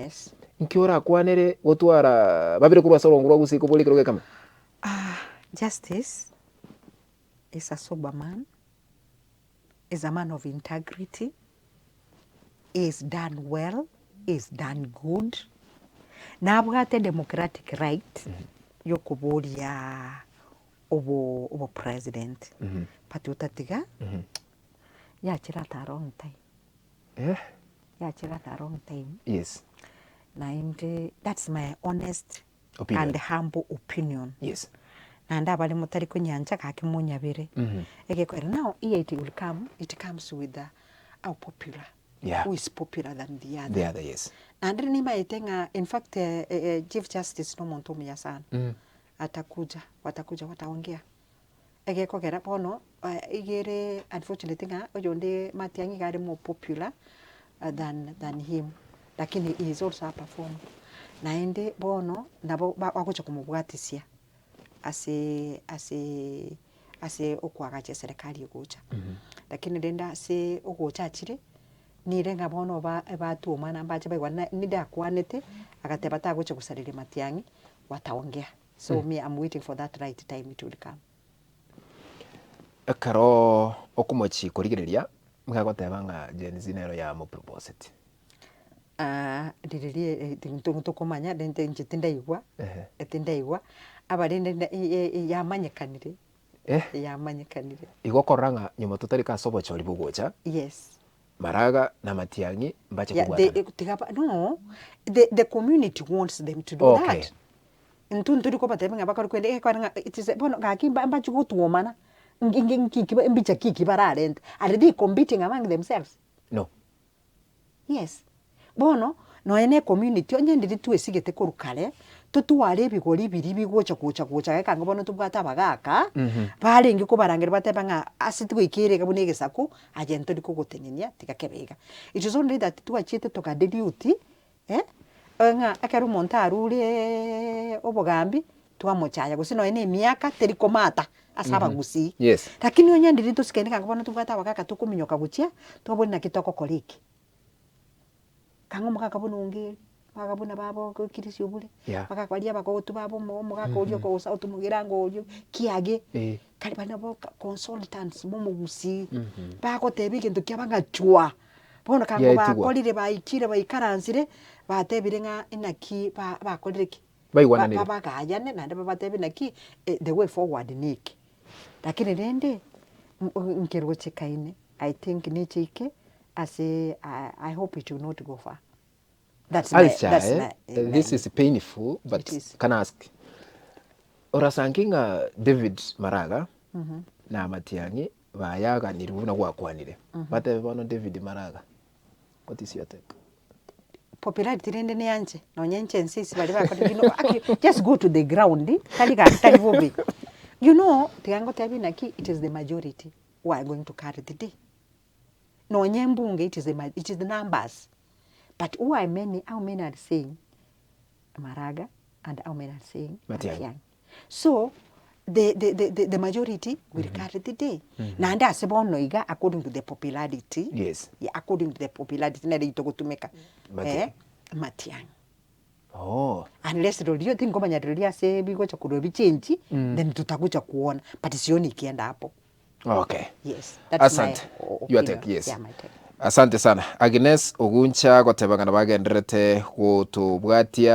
Yes. Nki orakwanere gotwara babere korwa ase orongo rwa Gusii kobori ekerogo ekemo? Ah, Justice is a sober man, is a man of integrity, he has done well, he has done good, nabwate democratic right yokoboria obo obopresident, but otatiga yachire at a wrong time. Eh? Yachire at a wrong time. Yes. Naende that's my honest Opinion. and humble opinion. Yes. Naende abare motari konyancha gaki monyabere. Egekoera now here it will come, it comes with the how popular, Yeah. who is popular than the other. The other, yes. Naende nimaete ng'a in fact eh, eh, Chief Justice nomonto omuya sana. Atakuja, watakuja wataongea. Egekogera bono iga ere unfortunate ng'a oyonde Matiang'i iga are more popular than than him, lakini he is also a performer. Naende bono nabo bagocha komobwatisia ase ase ase okoagacha eserekari egocha. Lakini rende ase ogocha achire, nire ng'a bono ba ebatwomana mbache baigwane ninde akwanete, agateba tagocha gosareria Matiang'i, wataongea. So me am waiting for that right time it will come. Ekero okomochi korigereria, nigo agoteba ng'a Gen Z nero yamoproposeti. Ah, rirorio ntokomanya rende inche tindaigwa, Ehe. tindaigwa, aba rende nda yamanyekanire, Eh. yamanyekanire. Igo okorora ng'a nyuma totarika ase obochori bogocha, Yes. Maraga na Matiang'i mbache Yeah, they, kobwatana. tiga ba no, the, the community wants them to do Okay. that. Intwe ntori kobatebia ng'a bakore korende egekogera ng'a it is a bono gaki mba mbachie gotwomana, nki nki nki ki mbicha ki ki bararente, are they competing among themselves? No. Yes, bono nonye na ecommunity onye ndiri twesigete korwa kare, totware ebigori biria bigocha gocha gocha gekango bono tobwate abagaka, barenge kobarangeria bateba ng'a ase tigoikera iga buna egesaku, aye ntori kogotenenia tiga kebe iga. It is only that twachiete toga dilute eh, ng'a ekero omonto arureeee obogambi, twamochaya gose nonye na emiaka teri komata ase abagusii. Yes. Lakini onye ndiri tosikani ekango bono tobwate abagaka tokominyoka gochia, twabori naki togokora eke. Kang'o omogaka buna Ongeri, omogaka buna baba Kirisia Obure, Yeah. abagaka baria abagotu baba omo omogaka oria okogosa otomogerango oria kiage, Eh. kare baria nabo consultants ba omogusii, bagoteba egento kiaba ng'a chwa. Bono kango Giaetigwa. bakorire baikire baikaransire, batebire ng'a inaki ba bakorire ki? Baigwananire. Babagayane naende babatebie naki the way forward neke. Lakini rende, nkerochekaine, I think nicheike ase I hope it will not go far. That's my, Alice that's aye, my, this is painful but It is. can ask. Orasanki ng'a David Maraga na Matiang'i bayaganirwe buna gwakwanire. Batebe bono David Maraga, what is your take? Popularity rende neanche, nonye inche inse ase baria bakorire you know actually just go to the ground tari gaki tari bobe. You know tiga ngotebie naki it is the majority who are going to carry the day. Nonye embunge it is the ma it is the numbers but who are many how many are saying Maraga and how many are saying Matiang'i. Matiang'i. So the the the the the majority will carry the day. Naende ase bono iga according to the popularity, Yes. yeah, according to the popularity nere itogotumeka Matiang'i. eh, Matiang'i. Oh. Unless rirorio tinkomanya rirorio ase bigocha korwa bichenchi, then tutagocha kuona but sioni ikienda hapo. Okay. Yes, that's Asante. my o- Your opinion. take, yes. Yeah, my take. Asante sana. Agnes Oguncha goteba ng'a nabagendererete gotobwatia.